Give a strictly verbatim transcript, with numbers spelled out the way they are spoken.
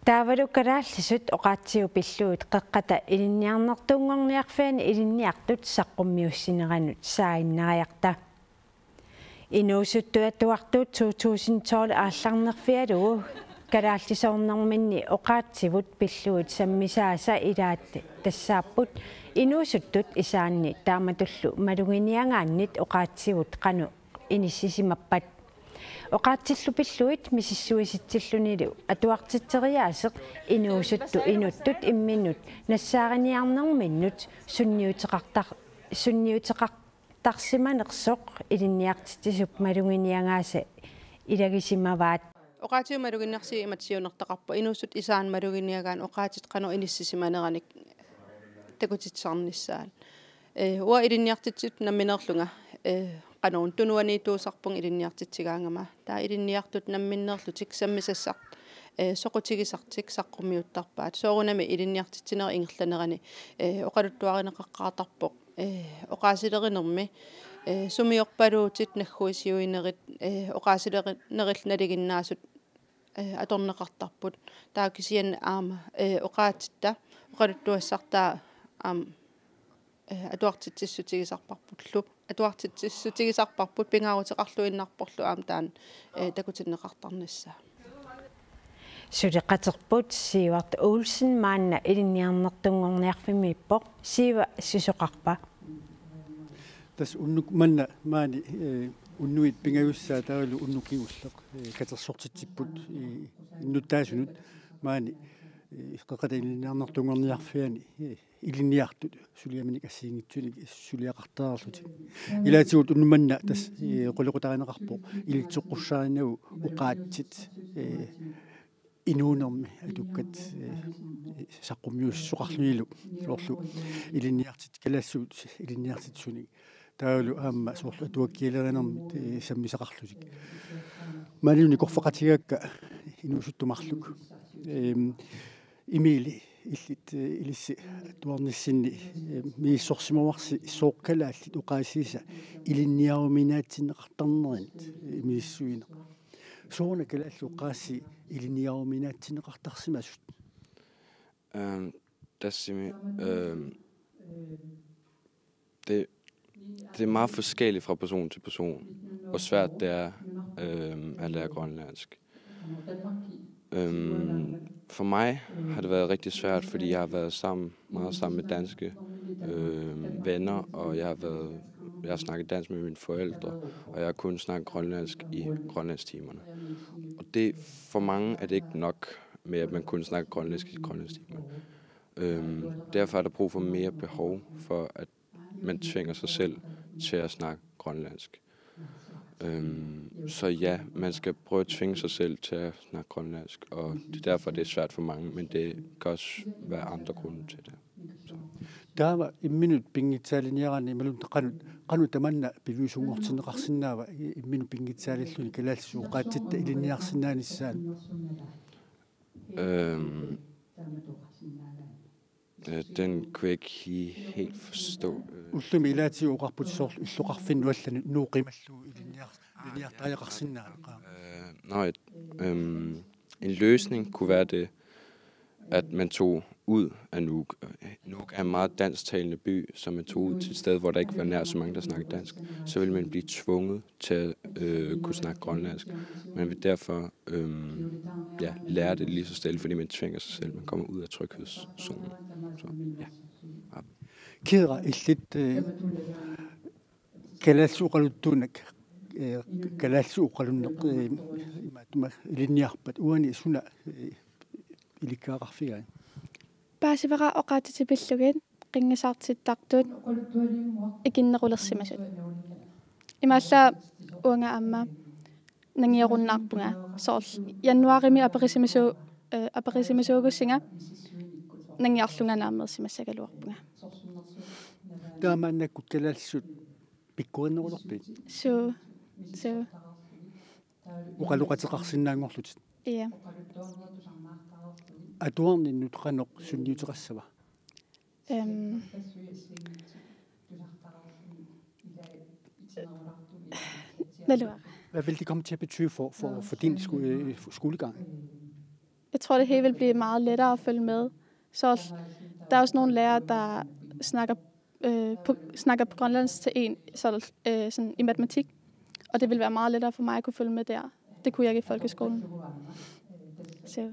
Taavalu kalaallisut oqaatsigut pillugit Qeqqata Ilinniarnertuunngorniarfiani ilinniartut saqqummiussineranut saaginnariarta. Inuusuttut Atuartuut to tusind tolv aallarnerfigalugu kalaallisoornerminni oqaatsivut pillugit sammisaasa ilaat tassaapput inuusuttut isaanni taamatullu maluginiagaannit oqaatsivut qanoq inissisimappat. Oqaatsillu pillugit misissuisitsillunilu atuartitseriaaseq inuusuttut inuttut imminnut nassaariniarnerminnut sunniuteqartar-, sunniuteqartarsimanersoq ilinniartitsisup maluginiagaasa ilagisimavaat. Oqaatsigut maluginiarsigit imatut siunertaqarpoq: inuusuttut isaanni maluginiagaanni oqaatsit qanoq inissisimaneranik takutitsisarnissaat. Ee, uanga ilinniartitsisutut nammineerlunga, ee, qanoruna tunuaniittuusarpunga ilinniartitsigaangama. Taava ilinniartut namminneerlutik sammisassat, ee, soqutigisartik saqqummiuttarpaat. Soorunami ilinniartitsinerup ingerlanerani, ee, oqaluttuarineqaqqaartarpoq, ee, oqaasilerinermi, ee, sumiorpaluutit nagguisiuinerit, ee, oqaasilerinerillu nalinginnaasut, ee, atorneqartarput. Taava kisianni aamma, ee, oqaatsitta oqaluttuassartaa aamma, ee, atuartitsissutigisarparpullu. Atuartitsissutigisarparput pingaaruteqarluinnarporlu aamma taanna, ee, takutinneqartarnissaa. Suleqaterput Sivert Olsen maanna Ilinniarnertuunngorniarfimmiippoq. Siva, susoqarpa? Tassa unnuk manna maani, ee, unnuit pingajussaat taavalu unnuk kingulleq, ee, katersortitsipput, ee, innuttaasunut maani, ee, Qeqqata Ilinniarnertuunngorniarfiani, ee, ilinniartut suliaminik assigiinngitsunik suliaqartariarlutik. Ilaatigut unnuk manna tassa, ee, qulequtarineqarpoq ilitsoqqussaarinagu oqaatsit, ee, inuunermi atukkat, ee, saqqummiussisoqarlunilu soorlu ilinniartit-, kalaallisut ilinniartitsisunik. Taavalu aamma soorlu atuakkialerinermit, ee, sammisaqarlutik. Maanilu nikorfaqatigaakka inuusuttut marluk. Eem, Emil, illit, ee, ilissi atuarnissinni, ee, misissorsimavarsi sooq kalaallit oqaasiisa ilinniaruminaatsinneqartarnerinit, ee, misissuineq. Sooruna kalaallit oqaasii ilinniaruminaatsinneqartarsimasut? Øhm, der er simpelthen, øhm, det, det er meget forskelligt fra person til person, hvor svært det er, øhm, at lære grønlandsk. Øhm, for mig har det været rigtig svært, fordi jeg har været sammen, meget sammen med danske, øhm, venner, og jeg har været, jeg har snakket dansk med mine forældre, og jeg har kun snakket grønlandsk i grønlandstimerne. Og det, for mange er det ikke nok med, at man kun snakker grønlandsk i grønlandstimerne. Øhm, derfor er der brug for mere behov for, at man tvinger sig selv til at snakke grønlandsk. Øhm, så ja, man skal prøve at tvinge sig selv til at snakke grønlandsk, og det er derfor, det er svært for mange, men det kan også være andre grunde til det. Så. Taava imminut pinngitsaaliniaraanni imaluunniit qanoq, qanoq tamanna piviusunngortinneqarsinnaava i-, imminut pinngitsaalilluni kalaallisut oqaatsitta ilinniarsinnaanissaanut? Øhm, øh, den kunne jeg ikke he-, helt forstå. Øh. Ullumi ilaatigut oqarputit soorlu illoqarfinnut allanut Nuuk qimallugu ilinniar-, ilinniartariaqarsinnaaneq. Øh, nå, et, øhm, en løsning kunne være det, at man tog ud af Nuuk. Nuuk er en meget dansktalende by, så man tog ud til et sted, hvor der ikke var nær så mange, der snakker dansk. Så ville man blive tvunget til at, øh, kunne snakke grønlandsk. Man vil derfor, øhm, ja, lære det lige så stille, fordi man tvinger sig selv. Man kommer ud af tryghedszonen. Så, ja. Kira, illit, øh, kalaallisut oqaluttuuneq, øh, kalaallisut oqalunneq, øh, imaattumik ilinniarpat, uani suna, øh, ilikkagaqarfigai? Paasivara oqaatsitik pillugit qinngasaartittartut ikinnerulersimasut. Imaallaat uanga aamma nangiarunnaarpunga. Soorlu januaarimi aperisimasuu-, øh, aperisimasugussinga nangiarlunga naammassimassagaluarpunga. Taamaannakkut kalaallisut pikkorinnerulerpit? Suu, suu. Oqaloqateqarsinnaanngorlutit? Ja. Atuarninnut qanoq sunniuteqassava? Øhm, naluara. Hvad vil det komme til at betyde for, for, for din sko-, øh, skolegang? Jeg tror, det hele vil blive meget lettere at følge med. Så der er også nogle lærere, der snakker, øh, på, snakker på grønlandsk til en, så, øh, sådan i matematik, og det vil være meget lettere for mig at kunne følge med der. Det kunne jeg ikke i folkeskolen. Så